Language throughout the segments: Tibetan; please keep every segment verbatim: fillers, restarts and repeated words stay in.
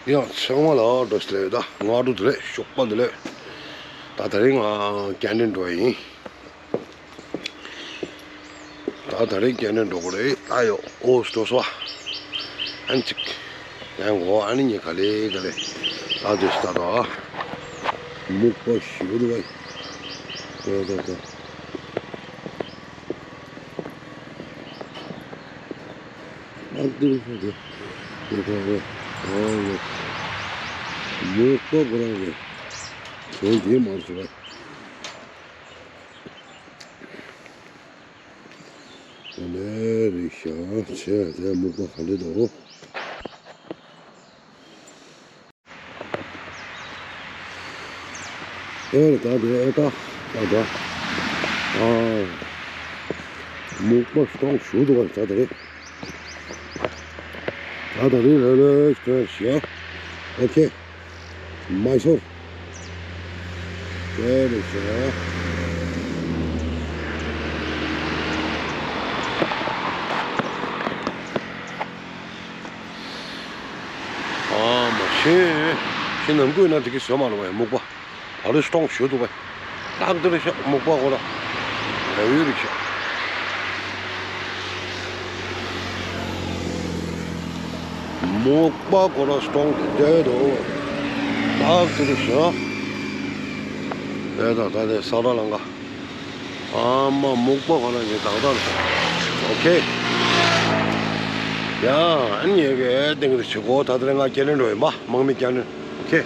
ཡང་ཚང་མ་ལ་འགྲོ་ཟེར་ད་ང་འགྲོ་དེ་ལས་ཤོག་པ་དེ་ལས་ད་ད་རིང་ང་ཀན་ཊིན་འགྲོ་ཡིན། ད་ད་རིང་ཀན་ཊིན་འགྲོ་གི་རེད། ད་ཡོ་ཨོ་སྟོ་སོ་ཨན་ཅིག་ཡང་གོ་ཨ་ནི་ཉེ་ག་ལེ་ད་ལེ་ད་དེ་ཤི་ད་ད་མུག་པ་ཞུ་དུ་བ་ཡོད་ད་ད། ཨ་ཏི་ཧ་ཏི་ཧ་ཏི་ཧ་ཨོ་ཡེ་མོ་ཀོ་གོ་ར་རེ་ཁྱོད་དེ་མ་རེད་ཟེར་བ། དེ་ནས་རེད་ཤག་ཆེ་དེ་མོ་ཀོ་ག་འདྲ་འདུག་ཨེ་ད་དེ་ཨེ་ད་ད་ད་ཨ་མུག་པ་སྟོང་ཞུ་འདུག་པ་ད་དེ་རེད། ད་ད་རེད་ལོས་ལོས་སྟོན་ཞིག་ཨོ་ཁེ་མ་ཤོར་དེ་རེད་ཤག་ཨ་མ་ཤེས། ཤེས་ནམ་དགོས་ན་དེ་གི་བཟོས་མ་ལོ་བས་མུག་པ། ཨ་རི་སྟོང་ཞུ་འདུག་པས། ཏག་ཏི་རི་ཤག་མུག་པ་ཁོ་ར། ལ་ཡུ་རི་ཤག་མུག་པ་ཁོ་ར་སྟོང་དེ་འདྲ་འདུག་ཏག་ཏི་རི་ཤག་དེ་དང་ད་དེ་ས་ར་ལང་ཀ་ཨ་མ་མུག་པ་ཁོ་ར་ངས་ཏག་ཏག་རེད། ཨོ་ཁེ། ཡ་ཨ་ནི་ཡ་གི་ཨེ་ཏེང་གི་ཆུ་གོ་ད་དེ་རིང་ང་ཀན་ཊིན་འགྲོ་ཡིན་པ་དམག་མི་ཀན་ཊིན། ཁེ།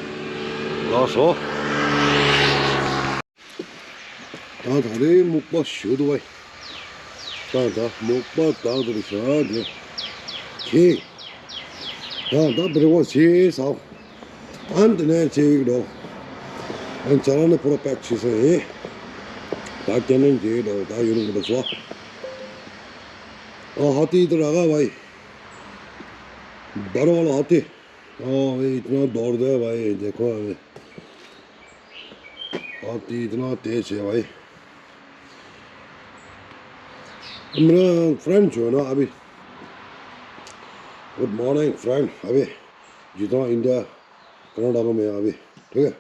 ལགས་སོ། ད་ད་རེས་མུག་པ་ཞུ་འདུག་བས། ད་ད་མུག་པ་ད་དུ་ཤ་དེ། ཁེ། ད་ད་བེར་བ་ཞེས་ཟ། ཨན་དེ་ནས་ཅིག་འགྲོ། ཨན་ཅ་ལ་ནི་ཕོ་ར་པེག་བྱེད་སོང་ཡིན། ད་ཀན་ཊིན་ཅིག་འགྲོ་ད་ཡུན་གོ་འགྲོ་སོ། ཨ་ཧ་ཏི་དུ་ར་ག་བས། བར་བ་ལ་ཧ་ཏི། ཨོ་ཝེ་ཨིད་ན་དོར་དེ་བ་ཡེ་དེ་ཁོ་ཨ་ཏི་ཨིད་ན་དེ་ཆེ་བ་ཡེ། མི་རང་ཕྲེན་ཆོ་ན་ཨ་བི། Good morning friend ཨ་བི། ཇི་ཏང་ཨིན་ཌི་ཡ་ཀ་ན་ཌ་མ་མེ་ཨ་བི། ཐུག་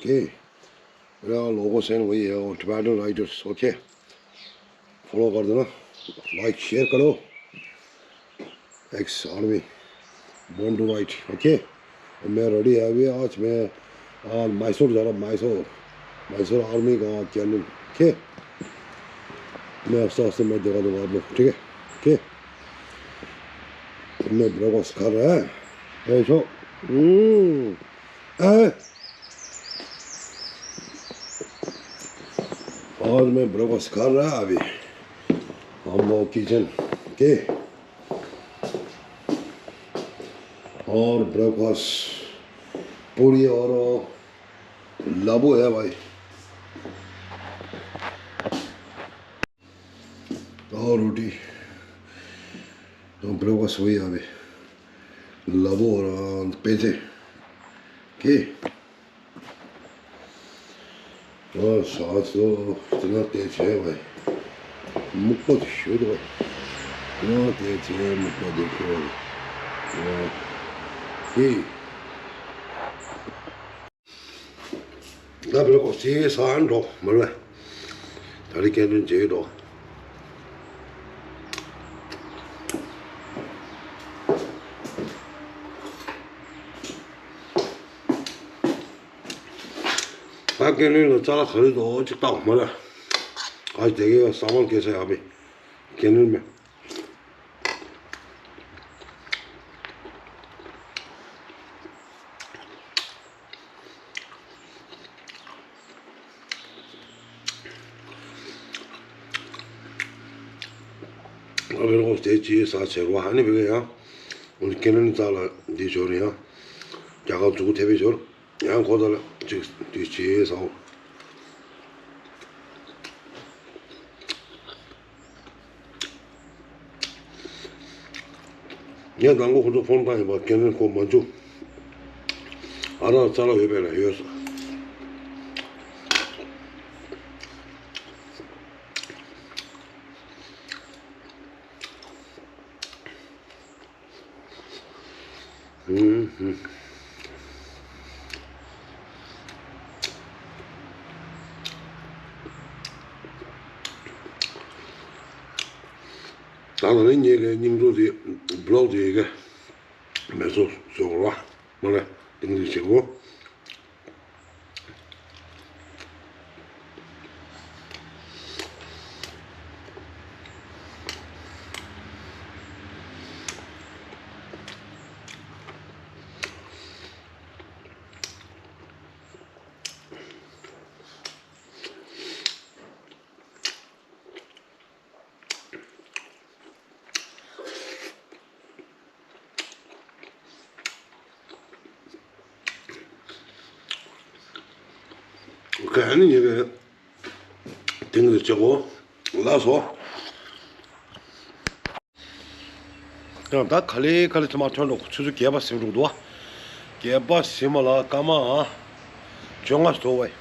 གེ། मेरा लोगों से वही है और Tibetan राइडर्स ओके फॉलो कर देना लाइक शेयर करो ex army born to ride okay मैं रेडी है अभी आज मैं आज मैसूर जा रहा हूँ मैसूर मैसूर आर्मी का ट्रेनिंग ओके मैं आस्ते आस्ते मैं दिखा दूंगा आप लोग ठीक है ओके मैं ब्रेकफास्ट खा रहा है ऐसो हम्म आज मैं ब्रेकफास्ट कर रहा अभी हम लोग किचन के और ब्रेकफास्ट पूरी और लबो है भाई और रोटी हम ब्रेकफास्ट वही अभी लबो और पेजे के ཨོ་ས་ཚོ་དེ་ན་དེ་བྱས་བས། མུག་པ་ཞུ་དུ་བས། དེ་ན་དེ་བྱས་མུག་པ་དེ་ཁོ་བས། ཨོ་ཧེ། ད་བེ་ཀོ་སི་ས་ཨན་འགྲོ་མ་རེད། ད་རེས་ཀན་ཊིན་བྱས་འགྲོ། ད་ཀན་ཊིན་ལ་ཅ་ལག་ག་རེ་འདུག་ཅིག་བལྟ་དགོས་མ་རེད། ཨ་དེ་གའི་ས་མང་སྐྱེ་ས་ཡག་པས་ཀན་ཊིན་མེད། ཨ་བེ་ལོག་དེ་ཅི་ས་ཆེར་བ་ཨ་ནི་བེ་ག་ཡང་ཀན་ཊིན་རྩ་ལ་འདི་ཞོར་ཡང་རྒྱ་གར་མཛུ་གུ་ཐེབས་པའི་ཞོར། ཡང་ཁོ་ད་ལ་ཅིག་དུས་བྱེད་ས་འོ། ངས་དང་པོ་ཁོ་ཚོ་ཕོན་བཏང་ཡིན་པ་ཀན་ཊིན་ཁོ་མ་འཇུ། ཨ་རག་རྩ་ལ་ཡོད་པས་ལ་ཡོད་ས། ཧུམ་ཧུམ། ད་ལ་ནི་ངེད་ཀྱི་སྙིང་བྲོ་དེ་བློག་དེ་གི་མེ་སོ་སོ་གོ་བ་མ་ལ་ཏིང་ཏིང་བྱེད་གོ། ག་ནི་ཉེ་གི་དེང་གི་ཆེ་གོ་ལ་སོ། ཡང་ད་ག་ལེ་ག་ལེ་ཚང་མ་ཐོན་འགྲོ་ཆུ་ཚོད་བརྒྱད་པ་ཟིན་འགྲོ་འདུག་བ། བརྒྱད་པ་ཟིན་མ་ལ་སྐར་མ་བཅོ་ལྔ་ཞིག་འགྲོ་བས།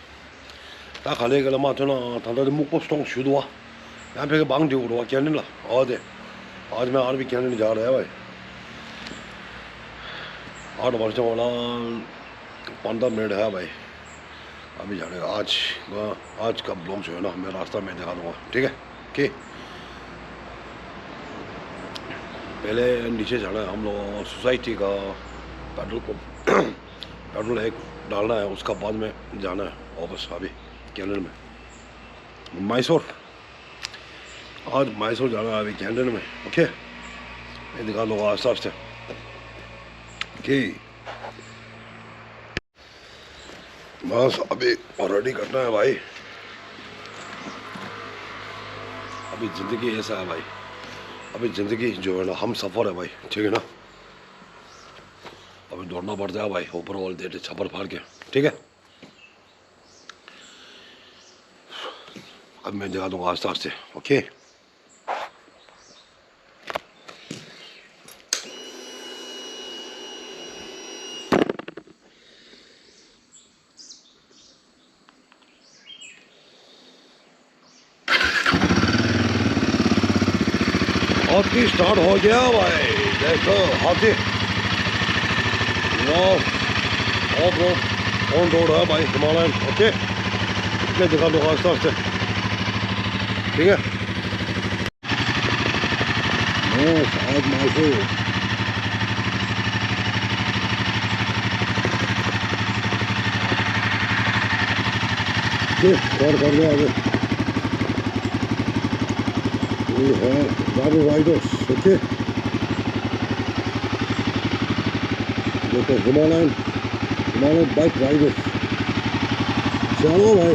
ད་ག་ལེ་ག་ལེ་མ་ཐོན་ན་ད་ལྟ་དེ་སྨུག་པོ་སྟོང་ཞུ་འདུག་བ། ཡང་ཕ་གི་བང་འདི་འུར་བ་སྐྱེལ་ནི་ལ་ཨོ་དེ། आज मैं अरबी कैंडल जा रहा है भाई। आठ बज जाने वाला, पंद्रह मिनट है भाई। अभी जाने का, आज, आज का ब्लॉग जो है ना, मैं रास्ता में दिखा दूंगा, ठीक है? ओके। पहले नीचे जाना है हम लोग सोसाइटी का पेट्रोल पंप। पेट्रोल एक डालना है, उसका बाद में जाना है वापस अभी कैंडल में। मैसूर, आज मैसूर जाना है अभी कैंडल में। ओके, मैं दिखा दूंगा आस्ते आस्ते। ओके, बस अभी रेडी करना है भाई। अभी जिंदगी ऐसा है भाई। अभी जिंदगी जो है ना, हम सफर है भाई, ठीक है ना? अभी दौड़ना पड़ता है भाई, ऊपर वाले देते छप्पर फाड़ के, ठीक है? अब मैं दिखा दूंगा आस्ते आस्ते। ओके। हाथी स्टार्ट हो गया भाई। देखो हाथी। वाह। ऑफ रोड, ऑन रोड है भाई, हिमालयन। ओके, मैं दिखा दूंगा आस्ते आस्ते, ठीक है। बस आज माइसो। ओके, कवर कर दो आगे। ये है गाड़ी राइडर्स। ओके, देखो हिमालयन, हिमालयन बाइक राइडर्स। चलो भाई।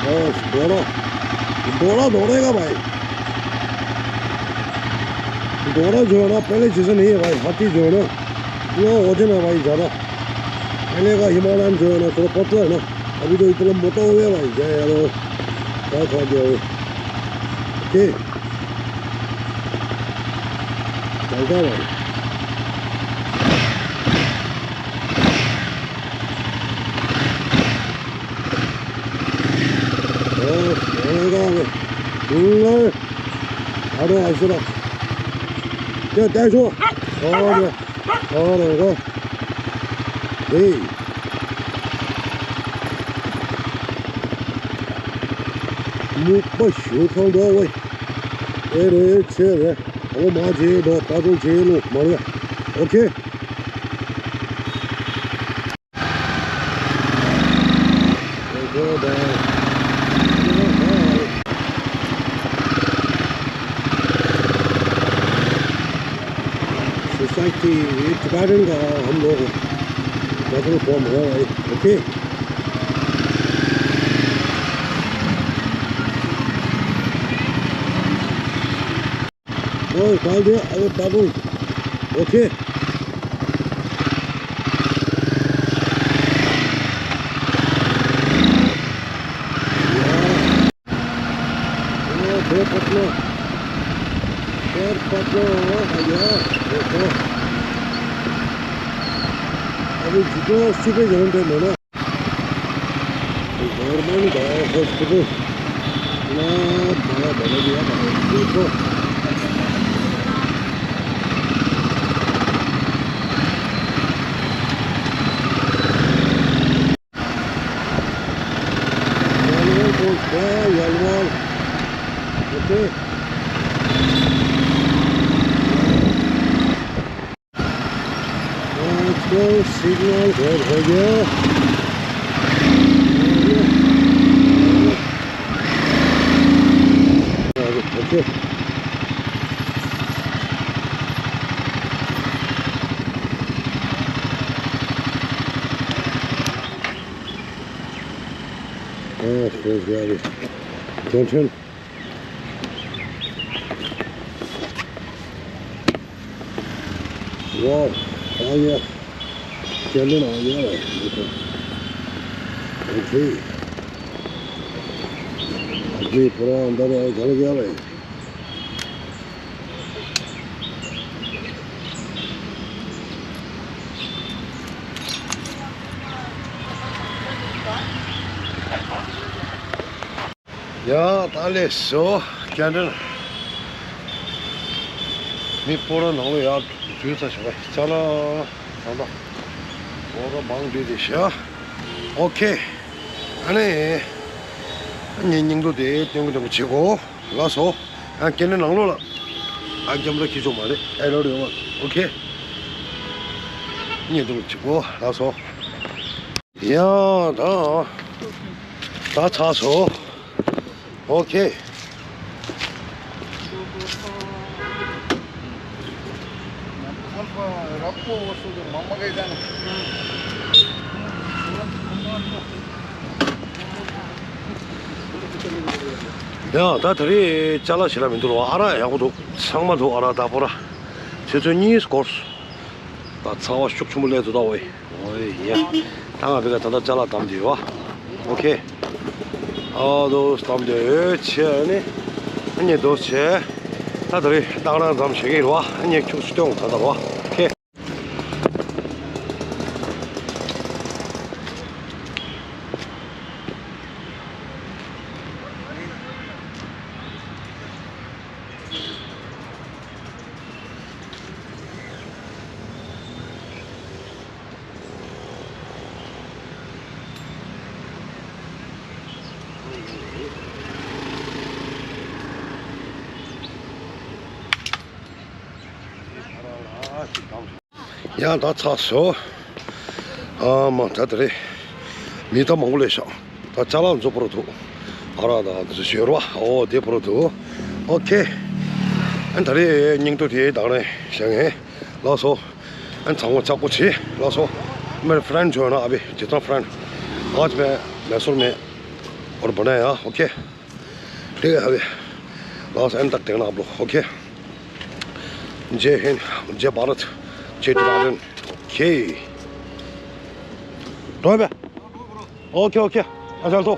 बस घोड़ा, घोड़ा दौड़ेगा भाई। घोड़ा जो है ना, पहले जैसे नहीं है भाई, हाथी जो है ना, इतना वजन है भाई ज़्यादा। पहले का हिमालयन जो है ना, थोड़ा पतला है ना, अभी तो इतना मोटा हो गया भाई, क्या यार, वो क्या खा गया वो। ओके, चलता है भाई। 어, 내가 왜, 응, 바로 아시라. 야, 내 줘. 어, 네. 어, 네, 이거. Hey. Mukba shukan do wai. Ere chere. O ma je do, pa do je lo, ma ya. Okay. Society, ये टिबेटन का हम लोग पेट्रोल पंप है भाई। ओके। ओ, डाल दिया, अरे बाबू। ओके। ओ, बहुत पतला। बहुत पतला हो गया। देखो। अभी जितना स्पीड में जाना है ना। गवर्नमेंट का हॉस्पिटल ना बड़ा बना दिया, देखो। Okay. Let's go, signal, go, go, go. Okay. Oh, there's gravity. Don't turn. Wow, oh yeah. Standing on, yeah. Okay. Okay, put on that, I gotta get it. ཡ། ད་ལས་སོ་སྐྱེལ་འདྲེན། མི་སྤོ་ར་ནང་ལ་ཡར་འཛུལ་ཚར་བྱུང་བས་ཅ་ལག་ད་ལྟ་སྤོ་ར་མང་འདྲ་དེ་བཞག་ཨོ་ཁེ། ཨ་ནི་ངའི་སྙིང་སྟོབས་དེ་སྟོན་གི་སྟོན་གི་བྱེད་གོ། ལགས་སོ། ཨ་སྐྱེལ་འདྲེན་ནང་ལོགས་ལ་ཨ་ཀེམ་ར་ཁྱེར་ཆོག་མ་རེད། ཨེ་ལོ་རེད་བ། ཨོ་ཁེ། སྙིང་སྟོབས་བྱེད་གོ། ལགས་སོ། ཡ། ད་ད་ཚར་སོང་། ཨོ་ཁེ། ཡ། ད་ད་རེས་ཅ་ལག་ཞེ་དྲག་མི་འདུག་རོ། ཨ་རག་ཡག་པོ་འདུག་ཚང་མ་འདུག་ཨ་རག་བདག་པོ་ར། ཆུ་ཚོད་གཉིས་འགོར། ད་ཚ་བ་ཤུགས་ཆེན་པོ་སླེབས་འདུག་ད་ཝེ། ཨོ་ཡ། ད་ང་བི་ག་ད་ལྟ་ཅ་ལག་བསྡམས་བསྡད་ཡོད་བ། ཨོ་ཁེ། ཨ་དོ་བསྡམས་བསྡད་ཡོད་ཆེ། ཨ་ནི་ཨ་ནི་དོ་ཆེ། ད་ད་རེས་ཏག་རང་མཚམས་བྱེད་ཀྱི་རེད་བ། ཨ་ནི་ཁྱུག་སུ་སྟོན་ད་ད་རེད་བ། ཨོ་ཁེ། ཡང་ད་ཚར་སོང་། ཨ་མ་ད་དེ་རེད། མི་ད་མང་པོ་སླེབས་ཤག་ད་ཅ་ལག་འཛུགས་པར་འདུག་ཨ་རག་ད་འཛུགས་ཤོར་བ། ཨོ་དེ་པར་འདུག་ཨོ་ཁེ། ཨ་ད་རེས་སྙིང་སྟོབས་དེ་དང་རེ་བཞག་ངེ། ལགས་སོ། ཨ་ཚང་མ་ལྕགས་པོ་བྱེད། ལགས་སོ། མེར་ཕྲན་ཇོ་ན་ཨ་བི་ཇི་ཏང་ཕྲན། ཨ་ཅི་མེ་མེ་སོར་མེ། ཨོར་བ་ན་ཡ། ཨོ་ཁེ། དེ་ག་ཨ་བི། ལགས་སོ། ཨན་ཏག་དེང་ན་ཨ་བློ། ཨོ་ཁེ། ཇེ་ཧིན། ཇེ་བྷ་རད། ཇེ་ཏི་ར་རན། ཨོ་ཁེ། རོ་བེ། ཨོ་ཁེ་ཨོ་ཁེ། ཨ་ཅག་ཐོ།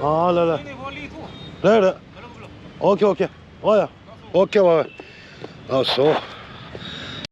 ཨ་ལེ་ལེ། རེད་རེད། ཨོ་ཁེ་ཨོ་ཁེ། ཨོ་ཡ། ཨོ་ཁེ་བ། ལགས་སོ།